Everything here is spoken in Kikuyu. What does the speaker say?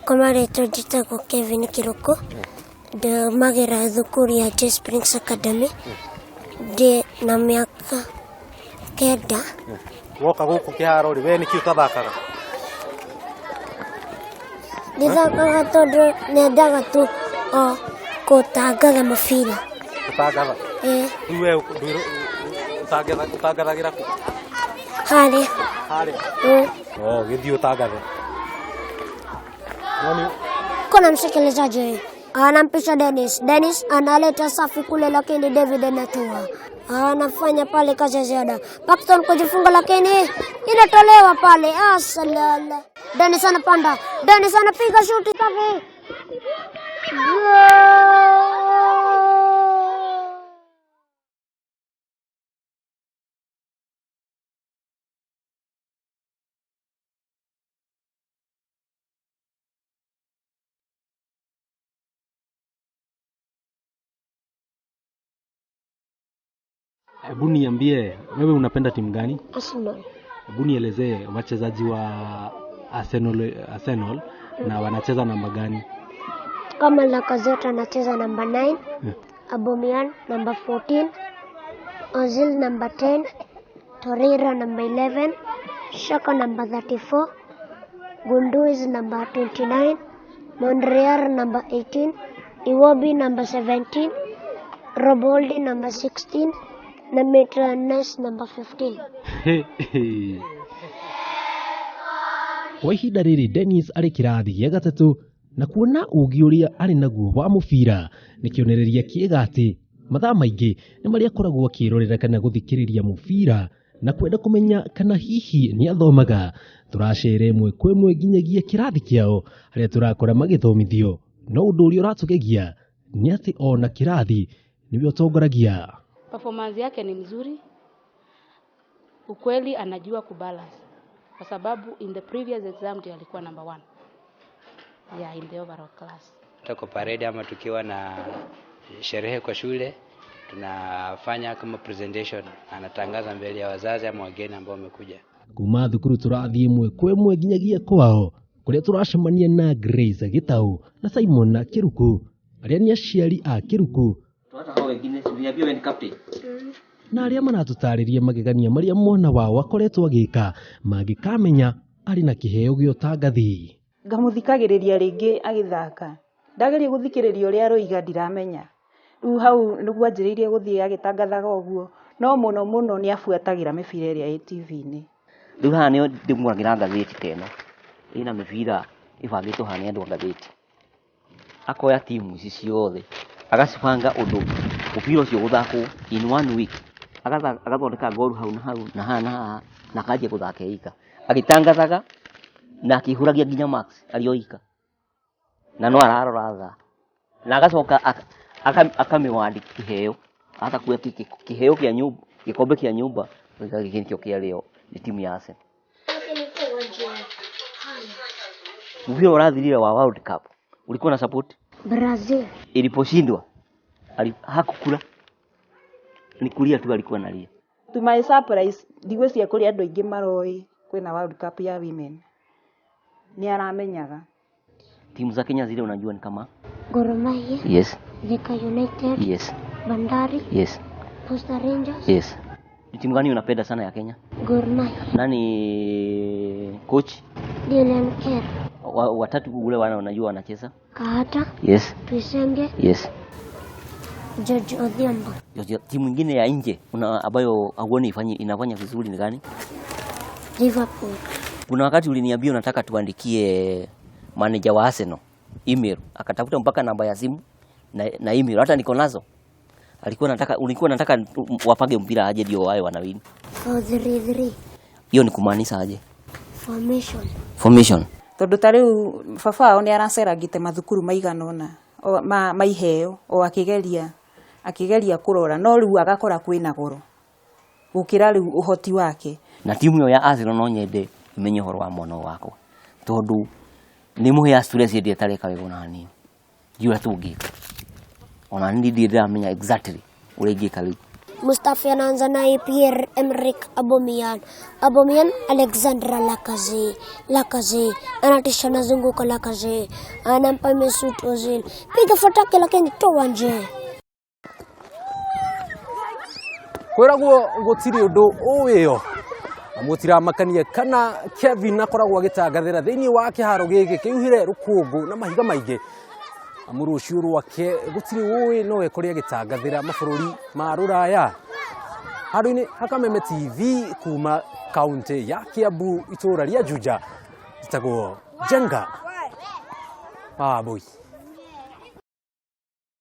Kwa marĩtwa njĩtagwo Kevin Kĩrũkũ, ndũmagĩra thukuru ya J Springs Academy, ndĩ na mĩaka 9. Woka gũkũ kĩharo rĩ, we nĩkĩ ũtathakaga? Ndithakaga tondũ nendaga tu o gũtangatha mũbira. Gũtangatha? Ĩĩ. Rĩu we ũtangathagĩra kũ? Harĩa. Harĩa? Ĩĩ. Oh, gĩthiĩ ũtangathe. Noni. Kuna msikilizaji anampisha Dennis. Dennis analeta safi kule, lakini David anatua. Anafanya pale kazi ya ziada. Paxton kujifunga, lakini inatolewa pale. Asalala. Dennis anapanda. Dennis anapiga shuti safi. Goal! Hebu niambie, wewe unapenda timu gani? Arsenal. Hebu nielezee wachezaji wa Arsenal na wanacheza namba gani? Kama Lacazette anacheza namba 9, Aubameyang namba 14, Ozil namba 10, Torreira namba 11, Xhaka namba 34, Guendouzi namba 29, Monreal namba 18, Iwobi namba 17, Rob Holding namba 16 na Maitland Niles namba 15. Kwa ihinda rĩrĩ Dennis arĩ kĩrathi gĩa gatatũ na kuona ũũgĩ ũrĩa arĩ naguo wa mũbira nĩ kĩonereria kĩega atĩ mathaa maingĩ nĩ marĩa akoragwo akĩrorera kana gũthikĩrĩria mũbira na kwenda kũmenya kana hihi nĩ athomaga. Tũracera ĩmwe kwa ĩmwe nginyagia kĩrathi kĩao harĩa tũrakora magĩthomithio, no ũndũ ũrĩa ũratũgegia nĩ atĩ ona kĩrathi nĩwe ũtongoragia. Performance yake ni mzuri, ukweli anajua kubalance kwa sababu in the previous exam ndiyo alikuwa number 1. Yeah, in the overall class. Hata kwa parade ama tukiwa na sherehe kwa shule tunafanya kama presentation, anatangaza mbele ya wazazi ama wageni ambao wamekuja. Kuma thukuru tũrathiĩ ĩmwe kwa ĩmwe nginyagia kwao kũrĩa tũracemania na Grace Gĩtaũ na Simon Kĩruku arĩa nĩ aciari a Kĩruku. Hata hao wengine, si uliniambia wewe ni captain? Na arĩa maratũtarĩria magegania marĩa mwana wao akoretwo agĩka mangĩkamenya arĩ na kĩheo gĩa ũtangathi. Ngamũthikagĩrĩria rĩngĩ agĩthaka. Ndageria gũthikĩrĩria ũrĩa aroiga ndiramenya. Rĩu hau nĩguo anjĩrĩirie gũthiĩ agĩtangathaga ũguo, no mũno mũno nĩ abuatagĩra mĩbira ĩrĩa ĩ T V-inĩ. Rĩu haha nĩho ndĩmũragĩra ngathĩti ta ĩno. Ĩna mĩbira ĩbangĩtwo haha nĩ andũ a ngathĩti. Akoya timu ici ciothe, agacibanga ũndũ mũbira ũcio ũgũthakwo in 1 week. Agathondeka goal hau na hau na haha na haha na akanjia gũthaka ika. Agĩtangathaga na akĩhũragia nginya marks arĩ o ika. Na no ararora thaa. Na agacoka akamĩwandi kĩheo. Agakuoya kĩheo kĩa nyũmba, gĩkombe kĩa nyũmba, gĩkĩ nĩkĩo kĩarĩo nĩ timu ya Arsenal. Mũbira ũrathirire wa World Cup, ulikuwa na support? Brazil. Iliposhindwa, hakukula. Ni kulia tu alikuwa analia. To my surprise, ndigwĩciria kũrĩ andũ aingĩ maroĩ kwĩna World Cup ya women. Nĩ aramenyaga. Timu za Kenya zile unajua ni kama? Gor Mahia. Yes. Thika United. Yes. Bandari. Yes. Posta Rangers. Yes. Ni timu gani unapenda sana ya Kenya? Gor Mahia. Nani coach? Dylan Kerr. Watatu ule wana unajua wanacheza? Kahata. Yes. Tuisenge. Yes. George Odhiambo. George, timu nyingine ya nje una ambayo hauoni inafanya vizuri ni gani? Liverpool. Kuna wakati uliniambia unataka tuandikie manager wa Arsenal email, akatafuta mpaka namba ya simu na email, hata niko nazo. Ulikuwa unataka wapange mpira aje ndio wawe wanawin. 4-3-3. Hiyo ni kumaanisha aje? Formation. Formation. Tondu ta riu baba wao ni aracerangite mathukuru maigana ũna, o, ma iheo, o akĩgeria kũrora, no rĩu agakora kwĩna goro gũkĩra rĩu ũhoti wake. Na timu ĩyo ya Arsenal no nyende imenye ũhoro wa mwana wakwa, tondũ nĩ mũhe stress ĩndĩ ĩtareka wega ona hanini. Ndiũĩ ũrĩa tũngĩka. Ona niĩ ndirĩ ndĩramenya exactly ũrĩa ingĩka rĩu. Mustafi anaanza naye Pierre Emerick Aubameyang. Aubameyang Alexandra Lacazette. Lacazette anatisha nazunguka Lacazette. Anampa Mesut Ozil. Piga fataki lakini toa nje. Kwĩragwo gũtirĩ ũndũ ũwĩo na mũtiramakanie kana Kevin akoragwo agĩtangathĩra thĩinĩ wa kĩharo gĩkĩ kĩhuhĩre rũkũngũ na mahiga maingĩ amu rũciũ rwake gũtirĩ ũĩ no ekore agĩtangathĩra mabũrũri ma rũraya. Handũ-inĩ ha Kameme TV kuma kaunti ya Kiambu itũra rĩa Juja, njĩtagwo Njenga Wambui.